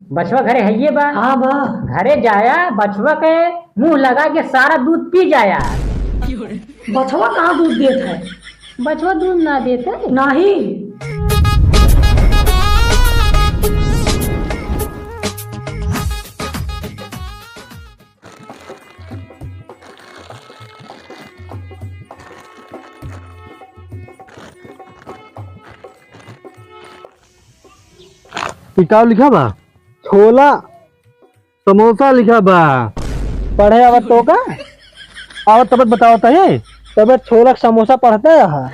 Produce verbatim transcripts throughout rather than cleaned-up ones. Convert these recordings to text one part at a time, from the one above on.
बछवा घरे हइये बा। हाँ बा। घरे जाया, बछवा के मुँह लगा के सारा दूध पी जाया। बछवा कहाँ दूध देत है? बछवा दूध ना देत है। नाही। ई का लिखा बा? छोला। समोसा लिखा बा। पढ़े आवत तो का? आवत तब बतावत है। तबे छोला के समोसा पढ़ते रहा।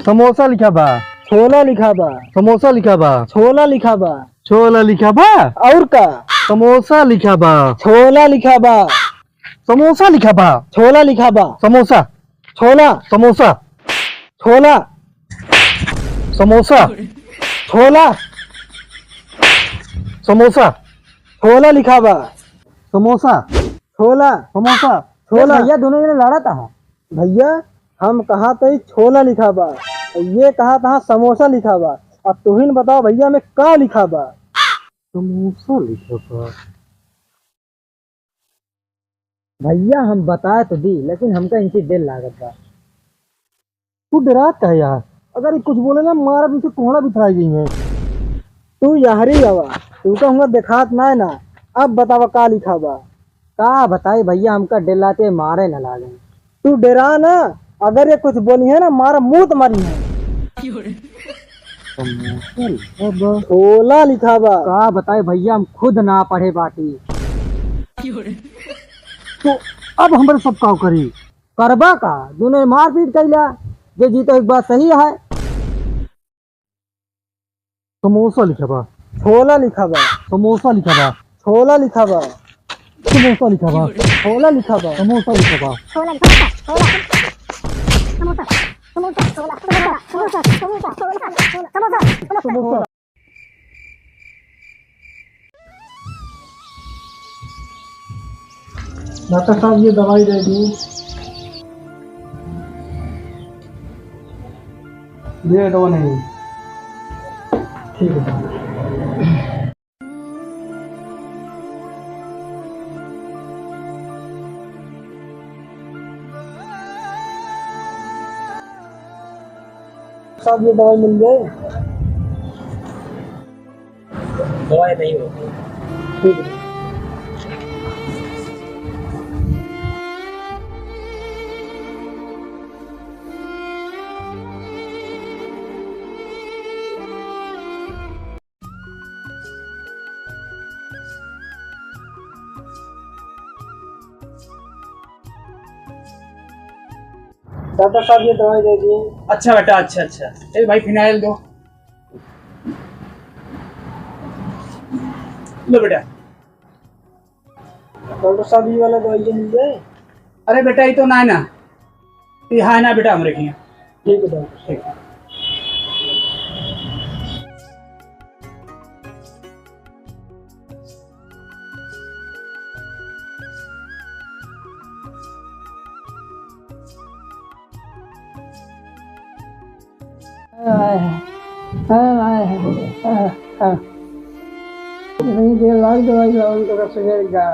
समोसा लिखा बा। छोला लिखा बा। समोसा लिखा बा। छोला लिखा बा। छोला लिखा बा। और का? समोसा लिखा बा। छोला लिखा बा। समोसा लिखा बा। छोला लिखा बा। समोसा। छोला। समोसा। छोला। समोसा। छोला। समोसा। छोला लिखा बा। समोसा। छोला। समोसा। छोला। भैया दोनों जने लड़त हो। भैया, हम कहा तो ई छोला लिखा बा, ये कहा था समोसा लिखा बा। अब तुहिन बताओ भैया, में का लिखा बा? समोसा लिखा बा। भैया, हम बताए तो दी, लेकिन हमका इनकी दिल लागत बा। तू डरात काहे यार? अगर ये कुछ बोले ना, मारा तुझे कोहड़ा बिथराई गई है। तू यहरी आवा, तू का हुआ देखात ना है ना। अब बतावा का लिखा बा? का बताई भैया, हमका डराते मारे न लागे। तू डरा ना, अगर ये कुछ बोली है ना, मारा मुंह तो मारी है। छोला लिखा बा। का बताई भैया, हम खुद ना पढ़े बाटी। तो अब हमरे सब का करी? करबा का? दुनो मारपीट कैला, जे जीतो एक बात सही है। समोसा लिखा बा। छोला लिखा बा। समोसा लिखा बा। छोला लिखा बा। समोसा लिखा बा। छोला लिखा बा। समोसा लिखा बा। छोला लिखा बा। छोला। समोसा। समोसा। छोला। समोसा। समोसा। समोसा। समोसा। समोसा। डॉक्टर साहब, ये दवाई दे दी। ये दवा नहीं। ठीक है। साहब, ये दवाई मिल जाए। दवाई नहीं होती। ठीक है। डॉक्टर साहब, ये दवाई दे दिए। अच्छा बेटा, अच्छा, अच्छा। ए भाई, फिनाइल दो। लो बेटा। डॉक्टर साहब, ये वाला दवाई मिल जाए? अरे बेटा, ये तो ना है ना। ये हाँ ना बेटा, हमरे किहाँ। ठीक है डॉक्टर। ठीक। आय, आय, आय, आय, आय। इतनी देर लाग दवाई लावल तो का सुबह का।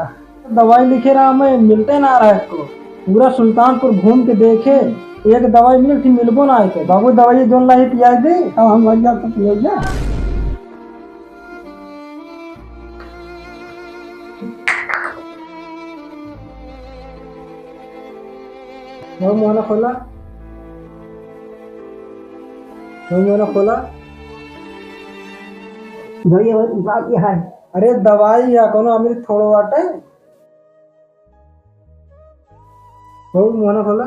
दवाई लिखे रहा मैं, मिलते ना रहा इसको। पूरा सुल्तानपुर घूम के देखे, एक दवाई मिली थी, मिलबो ना है। बाबू, दवाई जोन लाई पिया दे। हाँ, हम लग जा तो पिया जा। हो मुँह ना खोला, हो मुँह ना खोला। भैया, बात क्या है? अरे दवाई या कोनो अमृत थोड़ो बाटे। हो मुँह ना खोला।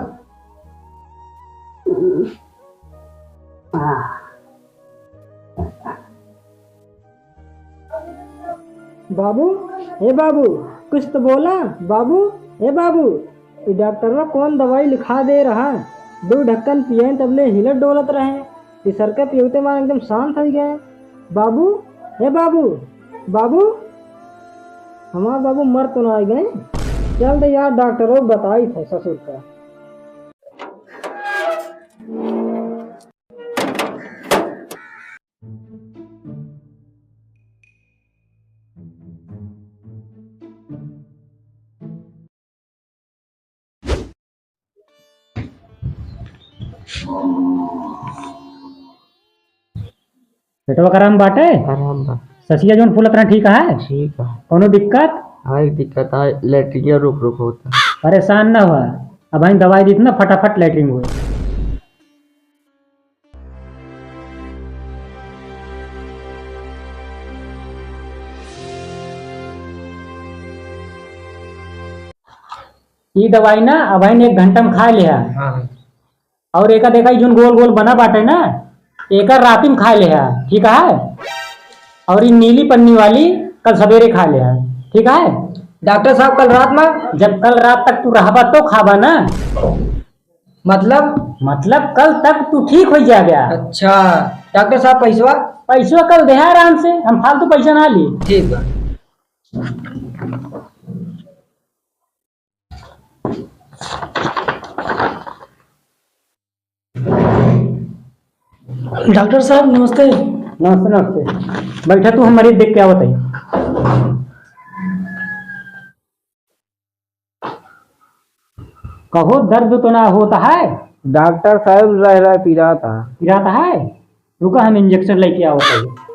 बाबू, ए बाबू, कुछ तो बोला। बाबू, ए बाबू, ई डॉक्टरवा कौन दवाई लिखा दे रहा? दो ढक्कन पिए तबले हिलत डोलत रहे, तीसर के पियते मार एकदम शांत हो गए। बाबू, ए बाबू, बाबू, हमार बाबू मर तो ना आ गए? चल दे यार, डॉक्टरवा बताई थे ससुर का। पेटवा का आराम बाटे? आराम बा। ससिया जौन फूलत रहे, ठीक है? ठीक है। कौनो दिक्कत? हाँ, एक दिक्कत है, लेटरिन रुक रुक होता। परेशान ना हुआ, अब हम दवाई दी थी ना, फटाफट लेटरिन हुई। ई दवाई ना अब एक घंटा में खा लिया। हाँ। और एका देखा, ई जोन गोल गोल बना बाटे ना, एका राती में खा लिया, ठीक है? और ई नीली पन्नी वाली कल सवेरे खा लिया, ठीक है? डॉक्टर साहब, कल रात में? जब कल रात तक तू रहबा तो खाबा ना। मतलब? मतलब कल तक तू ठीक हो जाबे। अच्छा, डॉक्टर साहब, पैसवा? पैसवा कल देहा आराम से, हम फालतू पैसा ना ली। ठीक बा। डॉक्टर साहब, नमस्ते। नमस्ते, नमस्ते। बैठा, तू हम मरीज देख के आवत है। कहो, दर्द तो ना होता है? डॉक्टर साहब, रह रह पिरात है। पिरात है? रुका, हम इंजेक्शन लेके आवत है।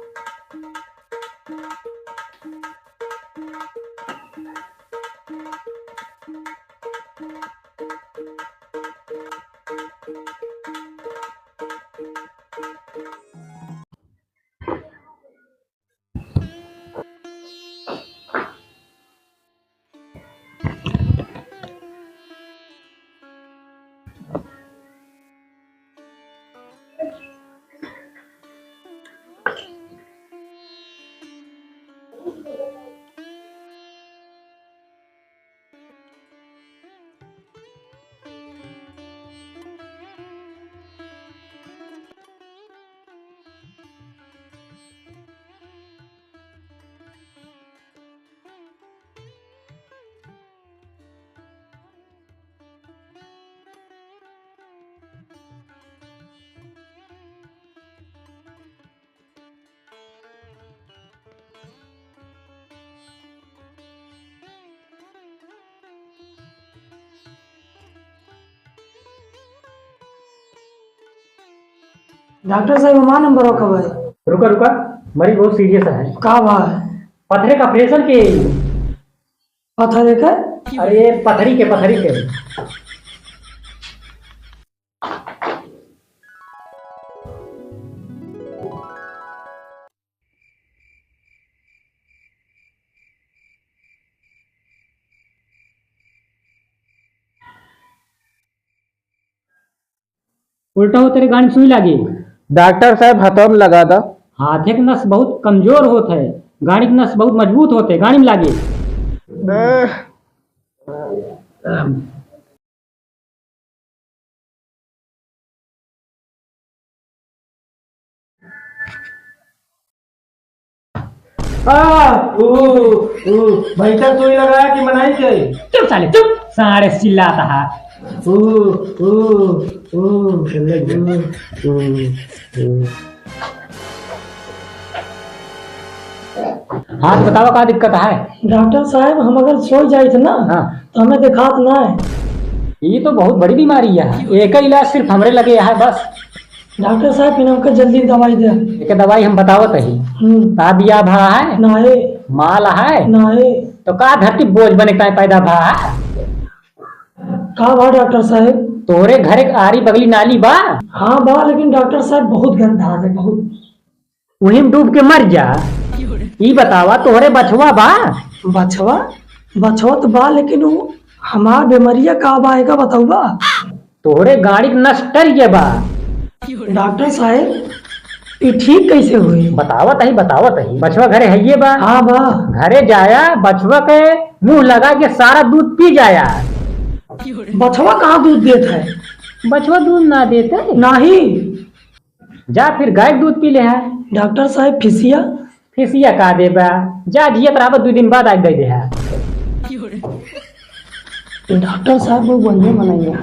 डॉक्टर साहब, हमारा नंबर कब है? रुका, रुका, मरीज बहुत सीरियस है। का बा? पथरे का ऑपरेशन के। पथरे का? अरे, पथरी के, पथरी के। उल्टा हो, तेरे गाड़ी में सुई लागी। डॉक्टर साहब, हथवा में लगा दा। हाथे के नस बहुत कमजोर होत है, गाड़ी के नस बहुत मजबूत होत है, गाड़ी में लागी। आ, ऊ, ऊ, भैंसा सुई लगाया कि मनई के? चुप साले, चुप, सारे चिल्लाता है। ऊ, ऊ, ऊ, ऊ, ऊ, ऊ। हाँ, तो बतावा, का दिक्कत है? डॉक्टर साहब, हम अगर सोई जाइत ना, हाँ। तो हमें देखात ना है। ई तो बहुत बड़ी बीमारी है, एका इलाज सिर्फ हमरे लगे है बस। डॉक्टर साहब, फिर हमके जल्दी दवाई दे। एके दवाई हम बतावत ही। हम्म। का बियाह भा है? नाहे। माल है? नाहे। तो का धरती बोझ बने का पैदा भा है? का बा डॉक्टर साहब? तोरे घर एक आरी बगली नाली बा? हाँ बा, लेकिन डॉक्टर साहब बहुत गंदा है, बहुत। वहीं में डूब के मर जा। ई बतावा, तोहरे बछवा बा? बछवा? बछवा तो बा, लेकिन वो हमार बेमरिया का बा, एका बतउबा? तोहरे गाड़ी के नस टर गया बा। डॉक्टर साहब, ई ठीक कैसे हुई? बतावत ही, बतावत ही। बछवा घरे हइये बा? हाँ बा। घरे जाया, बछवा के मुंह लगा के सारा दूध पी जाया। बछवा कहाँ दूध देत है? बछवा दूध ना देत है। नहीं। जा फिर गाय के दूध पी ले है। डॉक्टर साहब, फिसिया? फिसिया का देबा, जा जियत रहबा, दू दिन बाद आके दे दे है। डॉक्टर साहब, वो बढ़िया बनाइए।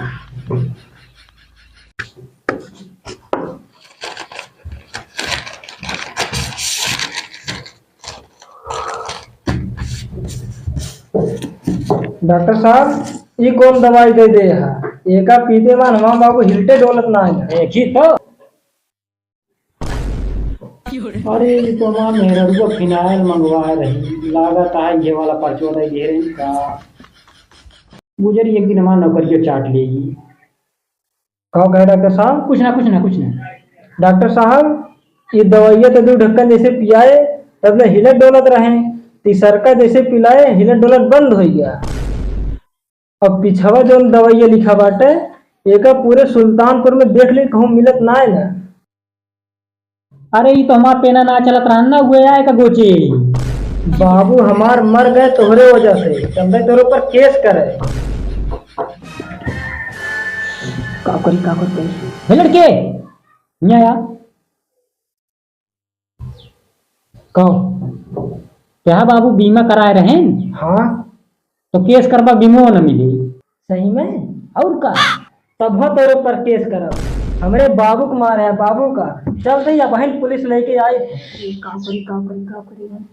डॉक्टर साहब, ई कौन दवाई दे दे है? एका पीते मान हमार बाबू हिलते डोलत ना है। देखी तो। अरे, ई तो हमार मेहररुआ फिनाइल मंगवा रही, लागत है ये वाला परचवा दे दे रही का। गुजरी एक दिन हमार नौकरियो चाट लेगी। का कहे डॉक्टर साहब? कुछ ना, कुछ ना, कुछ ना। डॉक्टर साहब, ई दवाइया तो दू ढक्कन जैसे पियाए, तब ले हिलत डोलत रहे, तीसरका जैसे पिलाए, हिलत डोलत बंद हो गया। अब पिछवा जौन दवाइया लिखा बाटे, एका पूरे सुल्तानपुर में देख ले, कहूँ मिलत ना है ना। अरे, ई तो हमार पेना ना चलत रहन ना, उहे आए का गोचे। बाबू हमार मर गए तोहरे वजह से, चल रहे तोहरे ऊपर केस करे। का करी, का करी? हे लड़के, यहाँ आ। कहो। क्या बाबू बीमा कराए रहेन? हाँ। तो केस करबा, बीमो न मिली। सही में? और का? तब हो तोरे ऊपर केस करब। हमरे बाबू के मारे है, बाबू का। चल दे या बहन पुलिस लेके आई। ए, का करी, का करी, का करी?